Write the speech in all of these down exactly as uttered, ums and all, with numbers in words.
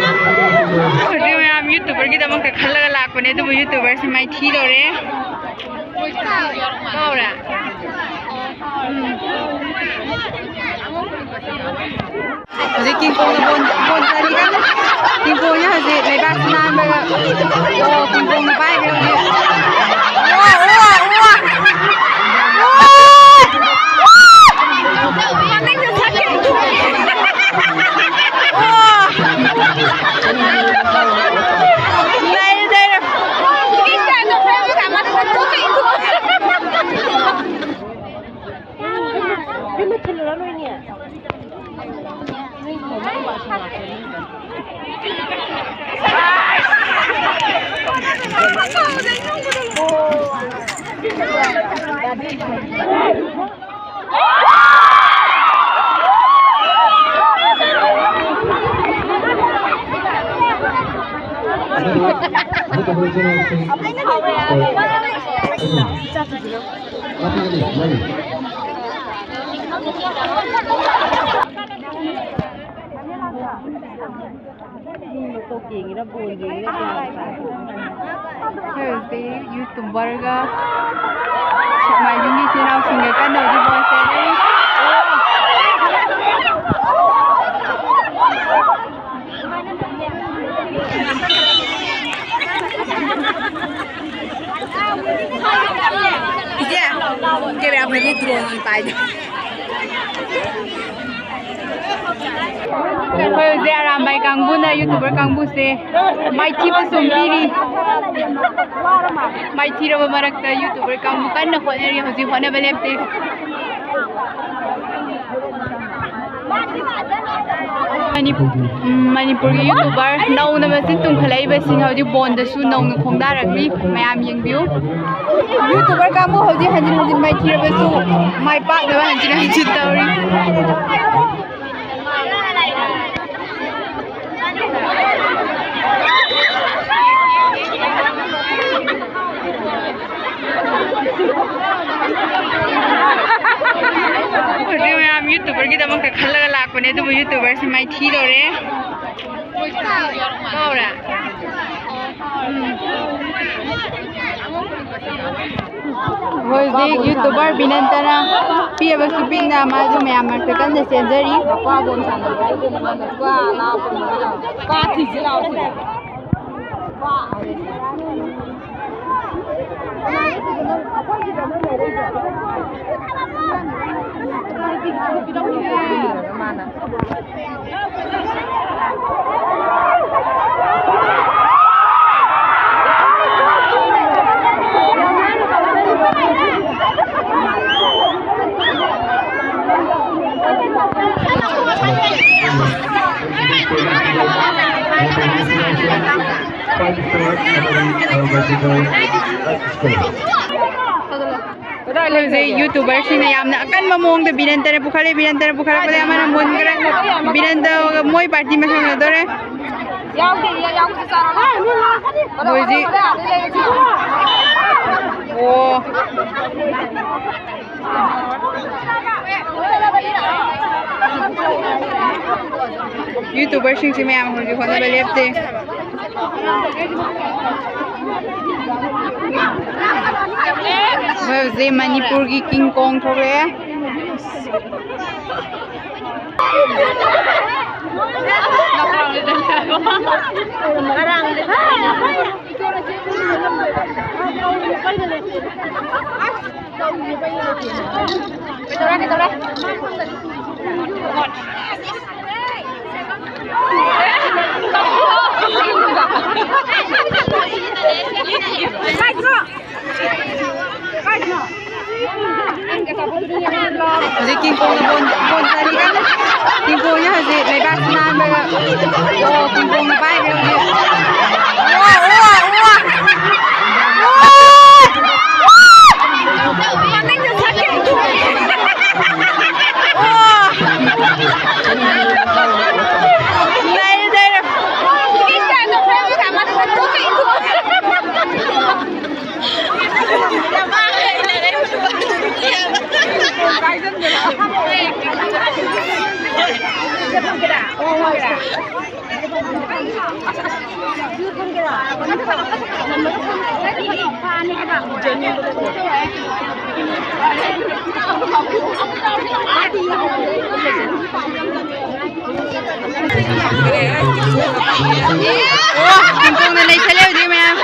ꯍꯧꯖꯤꯛ ꯃꯌꯥꯝ YouTuberꯒꯤꯗꯃꯛꯇ ꯈꯜꯂꯒ ꯂꯥꯛꯄꯅꯦ, ꯑꯗꯨꯕꯨ YouTuberꯁꯤ ꯃꯥꯏꯊꯤ ꯇꯧꯔꯦ꯫ ꯀꯧꯔꯦ꯫ ꯍꯧꯖꯤꯛ ꯀꯤꯡꯀꯣꯡꯅ ꯕꯣꯟ, ꯕꯣꯟ ꯆꯥꯔꯤ ꯀꯟꯅ꯫ ꯀꯤꯡꯀꯣꯡꯁꯦ ꯍꯧꯖꯤꯛ ꯂꯩꯕꯥꯛꯁꯤ ꯅꯥꯟꯕꯗ, ꯑꯣ, ꯀꯤꯡꯀꯣꯡꯅ ꯄꯥꯏꯈ꯭ꯔꯦ ꯍꯧꯖꯤꯛ꯫ ꯑꯣ, ꯑꯣ, ꯑꯣ꯫ ꯑꯣ꯫ ꯃꯃꯤꯡꯗꯣ ꯁꯛꯀꯦ꯫ ꯑꯣ꯫ ꯅꯩꯔꯦ, ꯅꯩꯔꯦ꯫ ꯁꯤ ꯍꯧꯖꯤꯛ YouTuberꯒ ꯁꯦꯛꯃꯥꯏꯖꯤꯡꯒꯤ ꯏꯆꯤꯜ ꯏꯅꯥꯎꯁꯤꯡꯒ ꯀꯟꯅ ꯍꯧꯖꯤꯛ ꯕꯣꯜ ꯁꯥꯟꯅꯔꯤ꯫ ꯏꯆꯦ, camera ꯐꯖꯅ drone ꯑꯣꯏꯅ ꯄꯥꯏꯗꯦ꯫ ꯑꯩꯈꯣꯏ ꯍꯧꯖꯤꯛ ꯑꯔꯥꯝꯕꯥꯏ ꯀꯥꯡꯕꯨꯅ YouTuber ꯀꯥꯡꯕꯨꯁꯦ ꯃꯥꯏꯊꯤꯕ ꯁꯨꯝ ꯄꯤꯔꯤ꯫ ꯃꯥꯏꯊꯤꯔꯕ ꯃꯔꯛꯇ YouTuber ꯀꯥꯡꯕꯨ ꯀꯟꯅ ꯍꯣꯠꯅꯔꯤ, ꯍꯧꯖꯤꯛ ꯍꯣꯠꯅꯕ ꯂꯦꯞꯇꯦ꯫ ꯃꯅꯤꯄꯨꯔ, ꯎꯝ, ꯃꯅꯤꯄꯨꯔꯒꯤ YouTuber ꯅꯧꯅ ꯃꯁꯤꯡ ꯇꯨꯝꯈꯠꯂꯛꯏꯕꯁꯤꯡ ꯍꯧꯖꯤꯛ ꯕꯣꯟꯗꯁꯨ ꯅꯧꯅ ꯈꯣꯡꯗꯥꯔꯛꯂꯤ, ꯃꯌꯥꯝ ꯌꯦꯡꯕꯤꯌꯨ꯫ YouTuber ꯀꯥꯡꯕꯨ ꯍꯧꯖꯤꯛ ꯍꯟꯖꯤꯟ ꯍꯟꯖꯤꯟ ꯃꯥꯏꯊꯤꯔꯕꯁꯨ ꯃꯥꯏ ꯄꯥꯛꯅꯕ ꯍꯟꯖꯤꯟ ꯍꯟꯖꯤꯟ ꯇꯧꯔꯤ꯫ ꯈꯜꯂꯒ ꯂꯥꯛꯄꯅꯦ, ꯑꯗꯨꯕꯨ YouTuberꯁꯤ ꯃꯥꯏꯊꯤꯗꯧꯔꯦ꯫ ꯀꯧꯔꯦ꯫ ꯎꯝ꯫ ꯍꯧꯖꯤꯛ YouTuber ꯕꯤꯅꯟꯇꯅ ꯄꯤꯛꯑꯕꯁꯨ ꯄꯤꯛꯅ ꯃꯥꯁꯨ ꯃꯌꯥꯝ ꯃꯔꯛꯇ ꯀꯟꯅ ꯆꯦꯟꯖꯔꯤ꯫ ꯀꯥ ꯊꯤꯁꯤ ꯂꯥꯛꯑꯣ ꯁꯤꯗ꯫ ꯍꯧꯖꯤꯛ YouTuberꯁꯤꯡꯅ ꯌꯥꯝꯅ ꯑꯀꯟꯕ ꯃꯑꯣꯡꯗ ꯕꯤꯔꯦꯟꯇꯅ ꯄꯨꯈꯠꯂꯦ, ꯕꯤꯔꯦꯟꯇꯅ ꯄꯨꯈꯠꯂꯛꯄꯗ ꯑꯃꯅ ꯃꯨꯟꯈ꯭ꯔꯦ꯫ ꯕꯤꯔꯦꯟꯇꯒ ꯃꯣꯏ party ꯃꯁꯦꯟ ꯎꯅꯗꯣꯔꯦ꯫ ꯌꯥꯎꯗꯦ, ꯌꯥꯎꯗꯦ, ꯆꯥꯔꯣ꯫ ꯍꯧꯖꯤꯛ꯫ ꯑꯣ꯫ YouTuberꯁꯤꯡꯁꯦ ꯃꯌꯥꯝ ꯍꯧꯖꯤꯛ ꯍꯣꯠꯅꯕ ꯂꯦꯞꯇꯦ꯫ ꯃꯣꯏ ꯍꯧꯖꯤꯛ ꯃꯅꯤꯄꯨꯔꯒꯤ King Kong ꯊꯣꯛꯂꯛꯑꯦ꯫ ꯍꯧꯖꯤꯛ King Kongꯅ ꯕꯣꯟ, ꯕꯣꯟ ꯆꯥꯔꯤ ꯀꯟꯅ꯫ King Kongꯁꯦ ꯍꯧꯖꯤꯛ ꯂꯩꯕꯥꯛꯁꯤ ꯅꯥꯟꯕꯗ, ꯑꯣ, King Kongꯅ ꯄꯥꯏꯈ꯭ꯔꯦ ꯍꯧꯖꯤꯛ꯫ ꯑꯣ, ꯑꯣ, ꯑꯣ꯫ ꯑꯣ꯫ ꯅꯩꯔꯦ, ꯅꯩꯔꯦ꯫ ꯑꯣ, ꯀꯤꯡꯀꯣꯡꯅ ꯅꯩꯁꯜꯂꯦ ꯍꯧꯖꯤꯛ ꯃꯌꯥꯝ꯫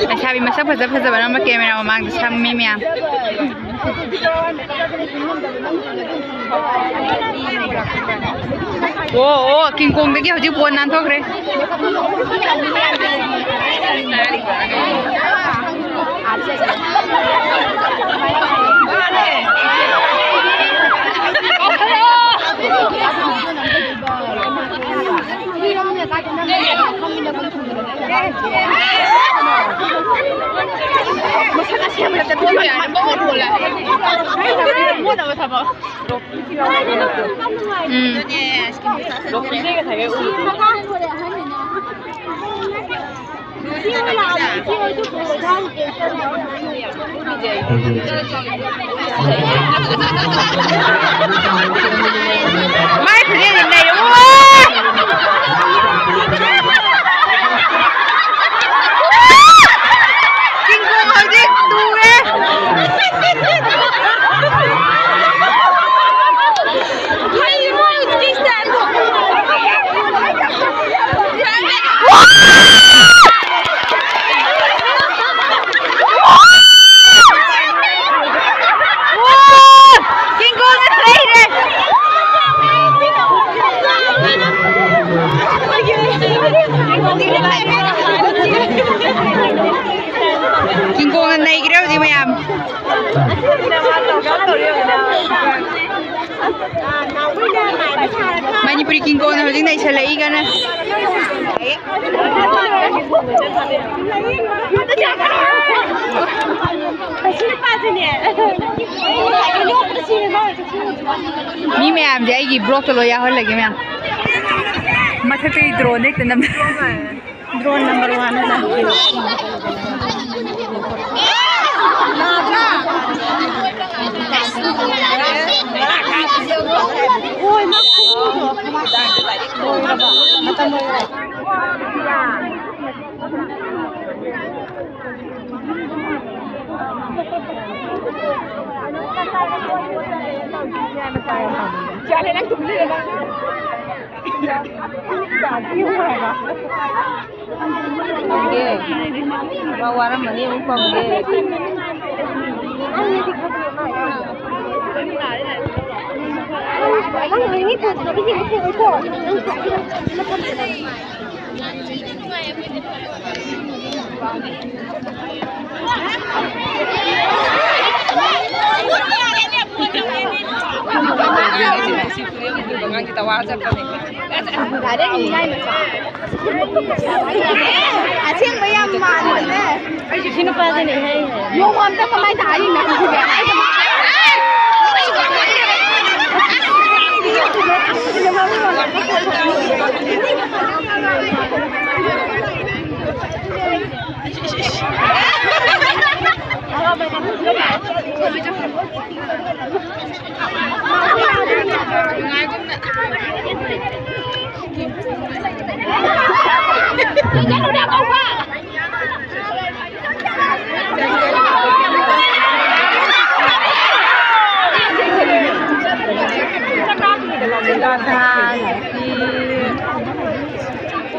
ꯂꯩꯁꯥꯕꯤ ꯃꯁꯛ ꯐꯖ ꯐꯖꯕꯅ ꯑꯃ ꯀꯦꯃꯦꯔꯥ ꯃꯃꯥꯡꯗ ꯁꯝꯃꯤ ꯃꯌꯥꯝ꯫ ꯑꯣ, ꯑꯣ, ꯀꯤꯡꯀꯣꯡꯗꯒꯤ ꯍꯧꯖꯤꯛ ꯕꯣꯟ ꯅꯥꯟꯊꯣꯛꯈ꯭ꯔꯦ꯫ ꯎꯝ꯫ ꯃꯥꯏ ꯈꯨꯖꯦꯟꯁꯤ ꯅꯩꯔꯦ꯫ ꯎꯋꯥ! ꯀꯤꯡꯀꯣꯡ ꯍꯧꯖꯤꯛ ꯇꯨꯔꯦ꯫ ꯀꯤꯡꯀꯣꯡꯅ ꯅꯩꯈ꯭ꯔꯦ ꯍꯧꯖꯤꯛ ꯃꯌꯥꯝ꯫ ꯃꯅꯤꯄꯨꯔꯤ ꯀꯤꯡꯀꯣꯡꯅ ꯍꯧꯖꯤꯛ ꯅꯩꯁꯜꯂꯛꯏ ꯀꯟꯅ꯫ ꯃꯤ ꯃꯌꯥꯝꯁꯦ ꯑꯩꯒꯤ ꯕ꯭ꯂꯣꯛꯇ ꯂꯣꯏ ꯌꯥꯎꯍꯜꯂꯒꯦ ꯃꯌꯥꯝ꯫ ꯃꯊꯛꯇꯒꯤ ꯗ꯭ꯔꯣꯟ ꯍꯦꯛꯇ ꯅꯝ-, ꯗ꯭ꯔꯣꯟ ꯅꯝꯕꯔ ꯋꯥꯟ ꯍꯥꯏꯅ꯫ ꯈꯪꯗꯦ꯫ ꯃꯥ ꯋꯥꯔꯝꯃꯅꯤ, ꯑꯃꯨꯛ ꯄꯪꯒꯦ꯫ ꯑꯉꯥꯡꯁꯦ ꯇꯋꯥ ꯆꯠꯄꯅꯦ꯫ ꯑꯁꯦꯡꯕ ꯌꯥꯝ ꯃꯥꯟꯕꯅꯦ꯫ ꯑꯩꯁꯨ ꯁꯤ ꯅꯨꯄꯥꯗꯅꯦ ꯍꯥꯏꯔꯤꯁꯦ꯫ ꯅꯣꯡꯃ ꯑꯝꯇ ꯀꯃꯥꯏꯅ ꯇꯥꯔꯤꯅꯣ?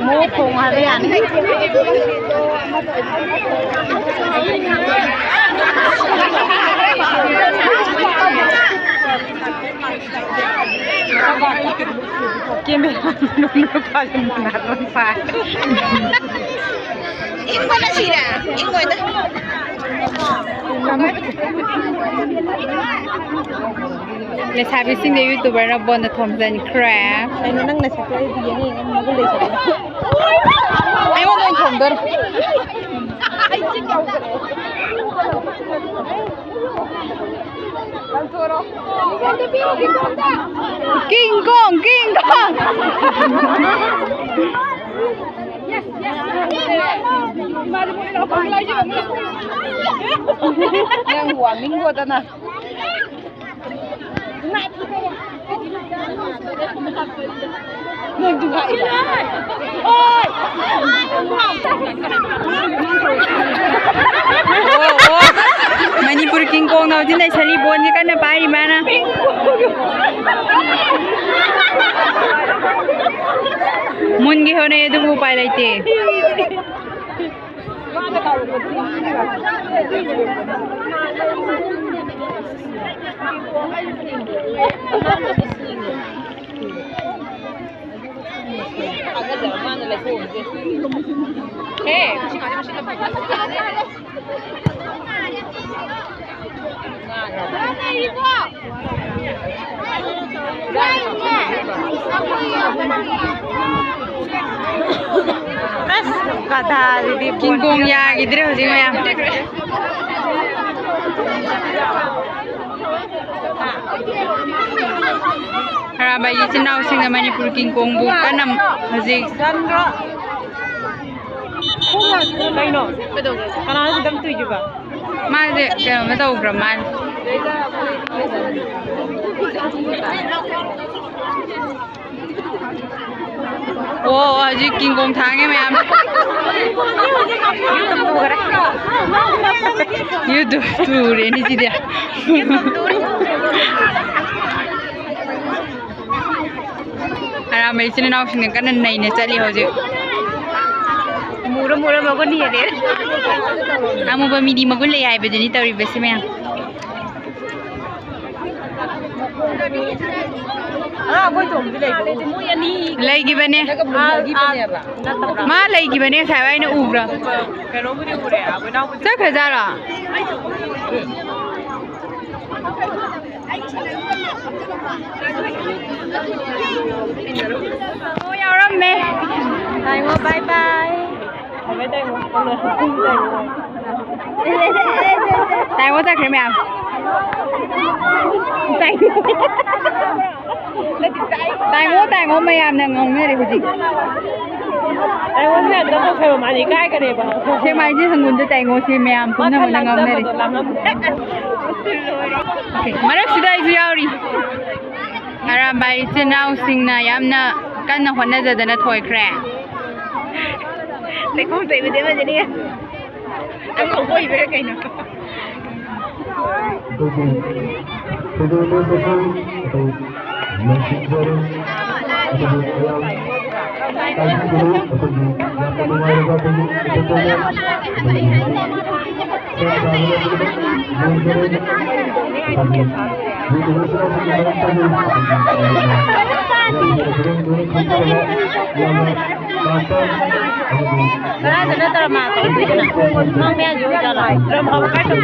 ꯃꯣꯔꯣꯛ ꯊꯣꯡꯉꯣ ꯍꯥꯏꯕ ꯌꯥꯅꯤ꯫ ꯀꯦꯃꯦꯔꯥ ꯃꯅꯨꯡꯗ ꯅꯨꯄꯥꯁꯦ ꯃꯅꯥꯇꯣꯟ ꯐꯥꯏ꯫ ꯏꯪꯕꯅ ꯁꯤꯔꯦ꯫ ꯏꯪꯉꯣꯏꯗ꯫ ꯂꯩꯁꯥꯕꯤꯁꯤꯡꯗ YouTuberꯅ ꯕꯣꯟꯗ ꯊꯣꯝꯖꯤꯟꯈ꯭ꯔꯦ꯫ ꯀꯩꯅꯣ ꯅꯪ ꯅꯁꯛꯇꯣ ꯑꯩꯗꯤ ꯌꯦꯡꯉ ꯌꯦꯡꯉ ꯃꯒꯨꯟ ꯂꯩꯇꯕ꯫ ꯑꯩꯉꯣꯟꯗ ꯑꯣꯏꯅ ꯊꯣꯝꯗꯣꯔꯦ꯫ King Kong, King Kong. ꯅꯪ ꯋꯥꯔꯅꯤꯡ ꯕꯣꯔꯗꯅ꯫ ꯅꯪꯁꯨ ꯉꯥꯛꯏꯕ꯫ ꯑꯣ, ꯑꯣ꯫ ꯃꯅꯤꯄꯨꯔ ꯀꯤꯡ ꯀꯣꯡꯅ ꯍꯧꯖꯤꯛ ꯅꯩꯁꯜꯂꯤ, ꯕꯣꯟꯁꯦ ꯀꯟꯅ ꯄꯥꯏꯔꯤ ꯃꯥꯅ꯫ ꯃꯨꯟꯒꯦ ꯍꯣꯠꯅꯩ, ꯑꯗꯨꯕꯨ ꯎꯄꯥꯏ ꯂꯩꯇꯦ꯫ ꯑꯁ, ꯒꯙꯥꯁꯤꯗꯤ ꯀꯤꯡ ꯀꯣꯡ ꯌꯥꯈꯤꯗ꯭ꯔꯦ ꯍꯧꯖꯤꯛ ꯃꯌꯥꯝ꯫ ꯑꯔꯥꯕ ꯏꯆꯤꯟ ꯏꯅꯥꯎꯁꯤꯡꯅ ꯃꯅꯤꯄꯨꯔ ꯀꯤꯡ ꯀꯣꯡꯕꯨ ꯀꯟꯅ ꯍꯧꯖꯤꯛ ꯀꯩꯅꯣ? ꯀꯅꯥꯅꯣ ꯑꯗꯨꯝ ꯇꯨꯏꯗꯨꯕ? ꯃꯥꯁꯦ ꯀꯩꯅꯣꯝꯃ ꯇꯧꯈ꯭ꯔ ꯃꯥꯜꯂꯦ꯫ ꯑꯣ, ꯑꯣ, ꯍꯧꯖꯤꯛ ꯀꯤꯡ ꯀꯣꯡ ꯊꯥꯡꯉꯦ ꯃꯌꯥꯝ꯫ YouTube ꯇꯨꯔꯦꯅꯦ ꯁꯤꯗꯤ꯫ ꯑꯔꯥꯝꯕ ꯏꯆꯤꯟ ꯏꯅꯥꯎꯁꯤꯡꯅ ꯀꯟꯅ ꯅꯩꯅ ꯆꯠꯂꯤ ꯍꯧꯖꯤꯛ꯫ ꯃꯨꯔ ꯃꯨꯔ ꯃꯒꯨꯟ ꯍꯦꯜꯂꯦ꯫ ꯑꯃꯨꯕ ꯃꯤꯗꯤ ꯃꯒꯨꯟ ꯂꯩ ꯍꯥꯏꯕꯗꯨꯅꯤ ꯇꯧꯔꯤꯕꯁꯤ ꯃꯌꯥꯝ꯫ ꯑꯥ, ꯑꯩꯈꯣꯏ ꯇꯣꯡꯗꯤ ꯂꯩꯕ ꯎꯗꯦ꯫ ꯂꯩꯈꯤꯕꯅꯦ꯫ ꯑꯥ, ꯑꯥ, ꯅꯠꯇꯕ꯭ꯔꯥ? ꯃꯥ ꯂꯩꯈꯤꯕꯅꯦ ꯉꯁꯥꯏ ꯑꯩꯅ ꯎꯕ꯭ꯔꯥ? ꯀꯩꯅꯣꯕꯨꯗꯤ ꯎꯔꯦ, ꯑꯩꯈꯣꯏ ꯏꯅꯥꯎꯄꯤꯗꯤ꯫ ꯆꯠꯈ꯭ꯔꯖꯥꯠꯂꯣ? ꯑꯣ, ꯌꯥꯎꯔꯝꯃꯦ꯫ ꯇꯥꯏꯉꯣ, bye bye꯫ ꯇꯥꯏꯉꯣ ꯆꯠꯈ꯭ꯔꯦ ꯃꯌꯥꯝ꯫ ꯇꯥꯏꯉꯣ, ꯇꯥꯏꯉꯣ, ꯃꯌꯥꯝꯅ ꯉꯥꯎꯅꯔꯦ ꯍꯧꯖꯤꯛ꯫ ꯑꯩꯉꯣꯟꯗ ꯑꯝꯇ ꯇꯧꯁꯜꯂꯣ, ꯃꯥꯗꯤ ꯏꯀꯥꯏꯒꯅꯦꯕ꯫ ꯁꯦ ꯃꯥꯏꯁꯦ ꯍꯪꯒꯨꯟꯗ ꯇꯥꯏꯉꯣ, ꯁꯤ ꯃꯌꯥꯝ ꯄꯨꯝꯅꯃꯛꯅ ꯉꯥꯎꯅꯔꯦ꯫ ꯃꯔꯛꯁꯤꯗ ꯑꯩꯁꯨ ꯌꯥꯎꯔꯤ꯫ ꯑꯔꯥꯝꯕꯥꯏ ꯏꯆꯤꯟ ꯏꯅꯥꯎꯁꯤꯡꯅ ꯌꯥꯝꯅ ꯀꯟꯅ ꯍꯣꯠꯅꯖꯗꯅ ꯊꯣꯏꯈ꯭ꯔꯦ꯫ ꯂꯩꯈꯣꯝ ꯇꯩꯕꯗꯤ ꯑꯃꯗꯤꯅꯦ꯫ ꯅꯪ ꯂꯧꯕ ꯑꯣꯏꯕꯩꯔꯥ ꯀꯩꯅꯣ? ꯑꯗꯨꯕꯨ ꯊꯣꯏꯗꯣꯛꯅ ꯀꯩꯁꯨ ꯑꯩꯈꯣꯏ ꯂꯣꯏꯁꯤꯟꯖꯔꯦ꯫ ꯑꯗꯨꯕꯨ ꯃꯌꯥꯝ ꯀꯥꯏꯕꯤꯒꯅꯨ꯫ ꯑꯩꯈꯣꯏꯒꯤ ꯌꯥꯝꯅ ꯅꯨꯡꯉꯥꯏꯔꯕ ꯑꯩꯈꯣꯏꯒꯤ entertainment ꯑꯩꯈꯣꯏꯒꯤ ꯁꯦꯝ ꯁꯥꯕ ꯂꯣꯏꯖꯔꯦ꯫ ꯑꯩꯈꯣꯏꯒꯤ ꯌꯨꯠ ꯑꯣꯏꯕꯁꯤꯡ ꯑꯁꯤꯒꯤ ꯃꯔꯛꯇꯒꯤ ꯑꯩꯈꯣꯏꯒꯤ ꯌꯥꯝꯅ ꯈꯨꯗꯣꯡ ꯊꯤꯅ ꯈꯪꯖꯕ ꯌꯥꯝꯅ ꯇꯥꯡꯕ ꯑꯃꯗꯤ ꯀꯗꯥꯏꯗꯅ ꯗ꯭ꯔꯃꯥ ꯇꯧꯗꯣꯏꯁꯤꯅ? ꯁꯨꯃꯥꯡ ꯃꯌꯥꯁꯤ ꯑꯣꯏꯖꯥꯠꯂꯣ? ꯗ꯭ꯔꯃꯥ ꯀꯥꯏ ꯇꯧꯗꯣꯏꯅꯣ?